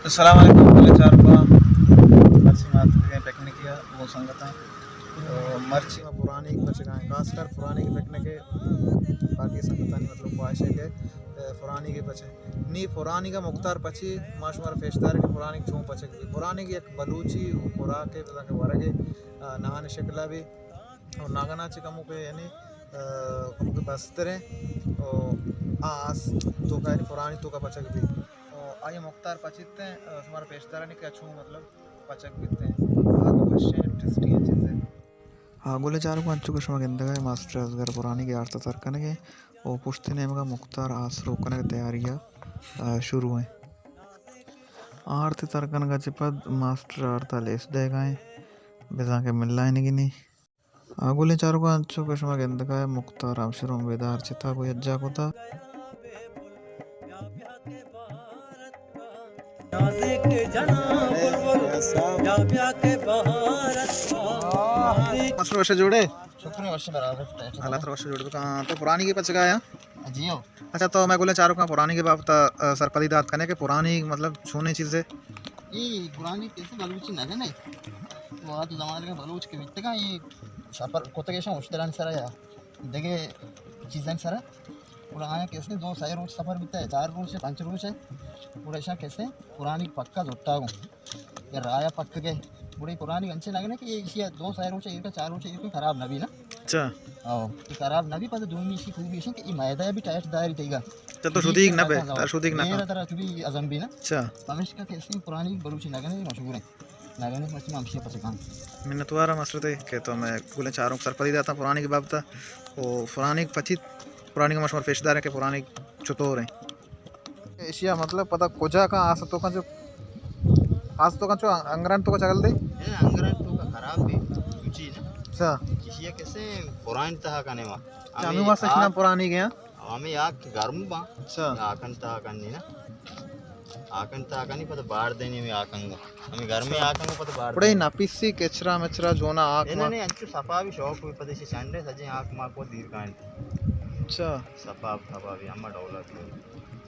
السلام علیکم، بلے چاروکاں، مرچی ما اتکگیں پکنک ءَ گوں سنگتاں۔ تو مرچی ما پرانیگ پچگائیں، خاص کر پرانیگ پکنک ءَ باقی سنگتانی مطلب خواہش ہے کہ، اے، پرانیگ پچیں۔ نی پرانیگ مختار پچی، ما شمارا پیش داریں کہ پرانیگ چون پچگ بی۔ پرانیگ یک بلوچی خوراک ہے، بزاں کہ ورگ ہے، آ، نہان شکلا بی۔ اور ناگنا چہ کموکے یعنی، آ، کموکے بستریں، اور آس توکا یعنی پرانی توکا پچگ بی۔ اور آئی مختار پچیتیں، آ، شمارا پیش داریں کہ چون مطلب پچگ بیتیں۔ آ تو وشیں ٹیسٹی چیزے۔ ہاں، گلیں چاروکاں، انچو کہ شما گندگ ءَ ماسٹر اصغر پرانیگ آرت ءَ تر کنگ ءَ او پشت نیمگ ءَ مختار آس روک کنگ ءِ تیاری ءَ، آ، شروع ایں۔ آرت ءَ تر کنگ ءَ چہ پد ماسٹر آرت ءَ لیس دئیگ ءَ ایں، بزاں کہ ملائینگی نی۔ آ، گلیں چاروکاں، انچو کہ شما گندگ ءَ مختار ہمشروں بیدار چتا گوں یکجا کتا۔ ماسٹر وش جوڑے؟ شکر وش برابر۔ اللہ ترا وش جوڑ بکن۔ تو پرانیگ پچگا یا؟ جی ہو۔ اچھا، تو مئے گلیں چاروکاں پرانیگ بابت ءَ، آ، سرپدی دات کنے کہ پرانیگ مطلب چونیں چیزے؟ اے پرانیگ کسے بلوچی نہ کنے۔ وہد زمانگ بلوچ کہ بیتگاں، اے سفر کتگیشاں اشترانی سرا یا دگہ چیزانی سرا۔ گڑا آیاں کسے دو سئے روچ سفر بیتا ہے، چار روچ ہے، پنچ روچ ہے۔ گڑا ایشاں کسے پرانیگ پکا زرتا گوں۔ یا رایا پکگے۔ گڑا اے پرانیگ انچیں نہ کنے کہ اے ایشی ءَ دو سئے روچ ایر کن، چار روچ ایر کن، خراب نہ بی نا۔ اچھا۔ او، اے خراب نہ بی، پدا دومی ایشی خوبی ایش کہ اے میدہ بی ٹائٹ داری تیگا۔ اچھا، تو شدیگ نہ بے، ترا شدیگ نہ کن۔ ترا چو بی ہضم بی نا۔ اچھا۔ پمیشکا کہ اسیں پرانیگ بلوچی نہ کنے مشہور ہیں۔ نہ کنے مچ ما ہمشی پچگاں۔ منتوار ہم حضرت کہ تو مئے گلیں چاروک سرپدی داتا پرانیگ بابت ءَ۔ او پرانیگ پچیت، پرانیگ ما شمار پیش داریں کہ پرانیگ چطور ہیں۔ ایشی ءَ مطلب پدا کجا کن آس توکاں چو، آس توکاں چو انگران توکا چگل دے؟ اے انگران توکا خراب بی، سوچی نا۔ اچھا۔ ایشی ءَ کسے پرانی تہا کنے ما۔ اچھا، ہمیں واسطہ آ-، شنا پرانی گیا؟ ہمیں آگ کہ گرم با۔ اچھا۔ آکن تہا کنی نا۔ آکن تہا کنی پدا بار دینی ہمیں آکن گو۔ ہمیں گرمی، اچھا، آکن گو پدا بار دینی۔ نپیسی کچرا مچرا جونا آک، اے ما۔ نہیں، انچو صفا بی شوق ہوئی پدا اسی چنڈے سجیں آک ما کو دیر کائیں۔ اچھا۔ صفا، صفا بی ہما ڈولا بی۔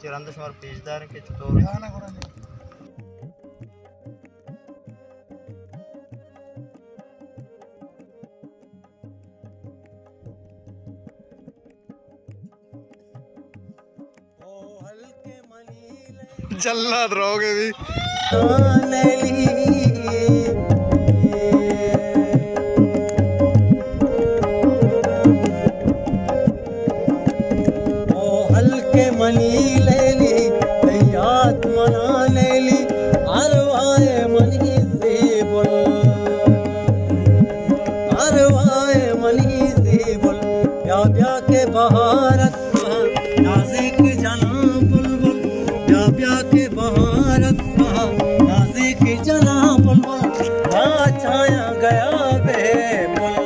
چہ رند شمار پیش داریں کہ چطور۔ جلاد روگے بی۔ او ہلکے منی لیلی، تئی یات منا نیلی، ارواہ منی زیبل، ارواہ منی زیبل، بیا بیا کہ بہار اتکا، نازک جناں بلبل، بیا بیا کہ بہار اتکا، نازک جناں بلبل، بچایاں گیا بے پل۔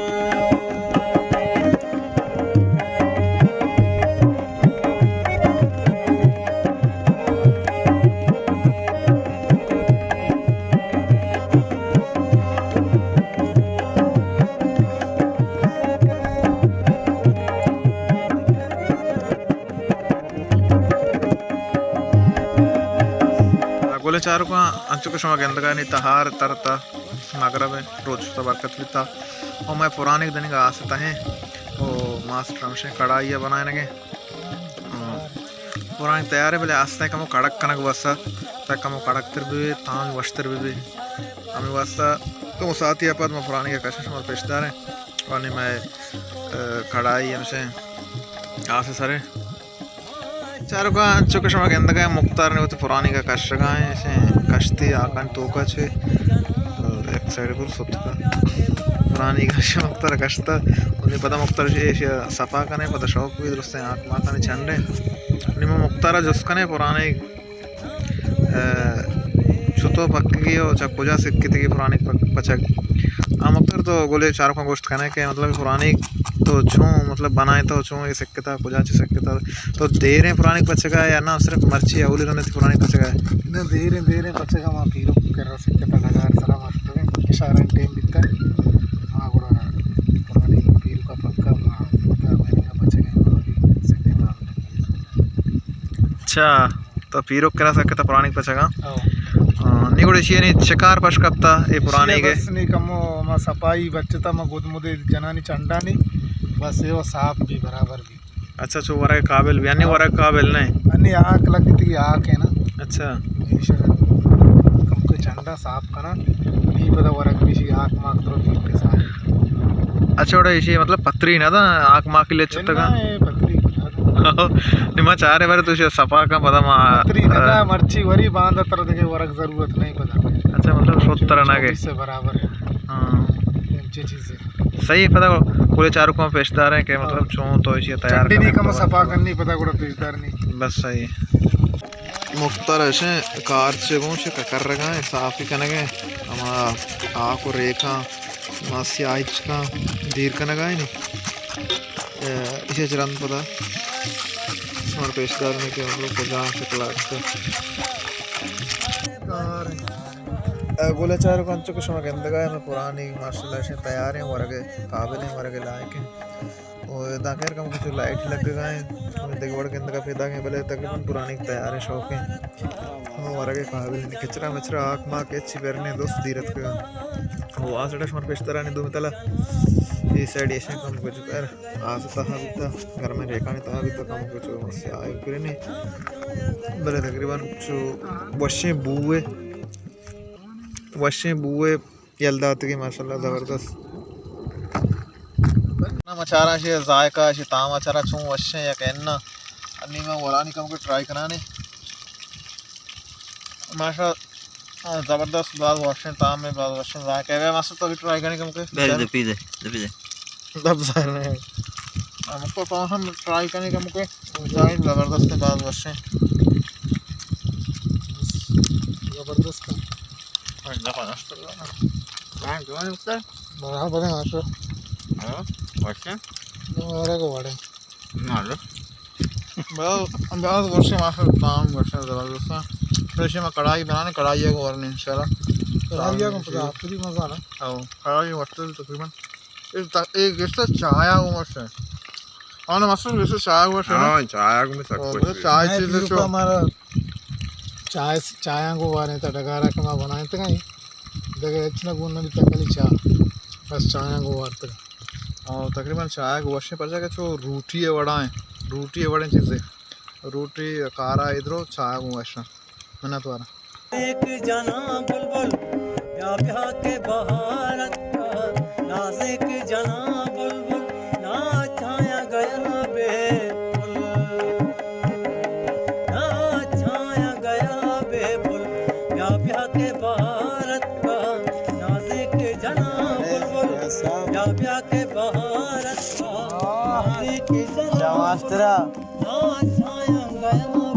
گلیں چاروکاں، انچو کہ شما گندگانی تہار ترتا مغرب ءَ روچ شتا برکت بیتا۔ او مئے پرانیگ دنیگا آس تہیں۔ او ماسٹر ہمشیں کڑائی ءَ بنائینگیں۔ ہم۔ پرانیگ تیار ہے، بلے آس تہیں کمو کڑک کنگ واسطہ، تاکہ کمو کڑک تر بہ بی، تام وشتر بہ بی۔ ہمیں واسطہ کمو ساعتی ءَ پد ما پرانیگ ءَ کشش شمار پیش داریں۔ وانی مئے، اے، کڑائی ہمشیں آس سرے۔ چاروکاں، انچو کہ شما گندگ ءَ مختار نے وتی پرانیگ ءَ کشگ ءَ ایں، ایشیں کشتی آکانی توک ءَ چہ یک سائیڈ پر ستک ءَ۔ پرانیگ ءَ مختار ءَ کشت ءُ نی پدا مختار ایشی ءَ صفا کنے، پدا شوق بی درستیں آک ماکانی چنڈے۔ نی ما مختار ءَ جست کنے پرانیگ، اے، چتو پکگی ءُ چہ کجا سکتگی پرانیگ پک-، پچگ۔ آ مختار تو گلیں چاروکاں گوشت کنے کہ مطلب پرانیگ تو چون مطلب بنائے تو چون اے سکتا، کجا چہ سکتا؟ تو دیریں پرانیگ پچگا یا نہ صرف مرچی اولی رند تئی پرانیگ پچگا؟ نہ، دیریں، دیریں پچگا، ما پیرک کرا سکتا ڈگار سرا ما شتگیں، اشارہ ٹیم بیتا۔ ما گڑا پرانیگ پیرکا پکا ما پکا مہنگا پچگا پرانیگ سکتا۔ اچھا، تو پیرک کرا سکتا پرانی پچگا؟ او۔ ہاں، نی گڑا ایشی نی چکار پش کپتا، اے پرانی ایشی کے؟ بس نی کمو ما صفائی بچتا، ما گد مدے جنانی چنڈانی، بس اے و صاف بی برابر بی۔ اچھا، چو ورگ قابل بی، انی ہاں۔ ورگ قابل نہیں؟ انی آک لگتی، آک ہے نا۔ اچھا۔ ایشی کم کو چنڈا صاف کنا، نی پدا ورگ بیشی آک ماک ترو دیر کے ساتھ۔ اچھا، وڑا ایشی مطلب پتری نہ دا، آک ماک لے چتگا؟ نہ، اے پتری نہ دا۔ نی ما چارے بارے تو ایشی صفا کن پدا ما پتری نہ دا، مرچی وری باندا تر دگہ ورگ ضرورت نہیں پدا۔ اچھا، مطلب شوت تر نہ گئے۔ چوبیس سے برابر ہے۔ ہاں۔ انچے چیزیں۔ صحیح، پدا کل چاروکاں پیش داریں کہ مطلب چون تو ایشی تیار چنڈی نہیں کرنے کم تو صفا کرنی پدا گڑا پیش دارنی۔ بس صحیح۔ مختار اشیں کارچ گوں شے ککر رگا ہیں، صافی کنگ ہیں۔ ہما آک و ریکاں، ہما سیاہی چکاں دیر کنگ آئیں۔ اے، اسے چرند پدا شمار پیش دارنے کہ مطلب کجام شکل آتا۔ اے، گلے چارو کنچو کہ شما گندگا ہے، میں پرانی ماشاءاللہ اشیں تیار ہیں، ورگے قابل ہیں، ورگے لائق ہیں۔ و داں خیر کم کچھ لائٹ لگگا ہیں، ہمیں دگہ وڑ گندگا پیدا ہیں، بلے تقریباً پرانی تیار ہیں، شوق ہیں۔ ہمیں ورگے قابل ہیں، کچرا مچرا آک ماک اچھی برنے دوست دیرت کگا۔ و آ سڑا شمار پیشترانی دو متلا، اے سائیڈ ایشن کم کچھ کر، آس تہا بیتا، گرمیں ریکانی تہا بیتا، کم کچھ سیاہ کرنے۔ بلے تقریباً چو وشیں بوئے، وشیں بوئے یل داتگی ماشاءاللہ زبردست۔ نا مچاراں شی ذائقہ شی تام چرا چون وشیں یک انا۔ انی ما ورانی کم کو ٹرائی کنانے۔ ماشاءاللہ زبردست، باز وشیں تام ہے، باز وشیں ذائقہ ہے۔ ماسٹر تو بھی ٹرائی کرنے کم کو۔ دے دے پی دے، دے پی دے۔ دب ظاہر نہیں۔ ہم کو تو ہم ٹرائی کرنے کم کو۔ زبردست ہے، باز وشیں۔ زبردست۔ برابر ہے ماسٹر۔ ہاں، وشیں۔ دوبارہ کو وڑے۔ نہ لو۔ باز، باز وشیں ماسٹر، تام وشیں زبردست۔ پھر اسے میں کڑائی بنانے، کڑائی کو ورنے انشاءاللہ۔ کڑائی کو پتا، پوری مزہ نا۔ او، کڑائی وقت تقریباً۔ اے تا-، اے گشتہ چایا گوں وش ہے۔ آنا مستر گشتہ چایا گوں وش ہے نا؟ ہاں، چایا گوں سک او، وش ہے۔ چائے چیز چو۔ ہمارا چائے، چایا گوں واریں تا ڈگارا کہ ما بنائیں تا کہیں۔ دگہ ہچ نہ گون نہ بیتا کلی چا۔ بس چایا گوں وارتا۔ او، تقریباً چایا گوں وش ہے، پرچا کہ چو روٹی ہے وڑا ہیں۔ روٹی ہے وڑیں چیزیں۔ روٹی کارا ادرو چایا گوں وش ہے۔ منت وارا۔ نازک جناں بلبل، بیا بیا کہ بہار اتکا۔ نازک جناں بلبل، ناچ چھایا گیا بے پل۔ ناچ چھایا گیا بے پل، بیا بیا کہ بہار اتکا۔ نازک جناں بلبل، بیا بیا کہ بہار اتکا۔ نازک جناں بلبل، ناچ چھایا گیا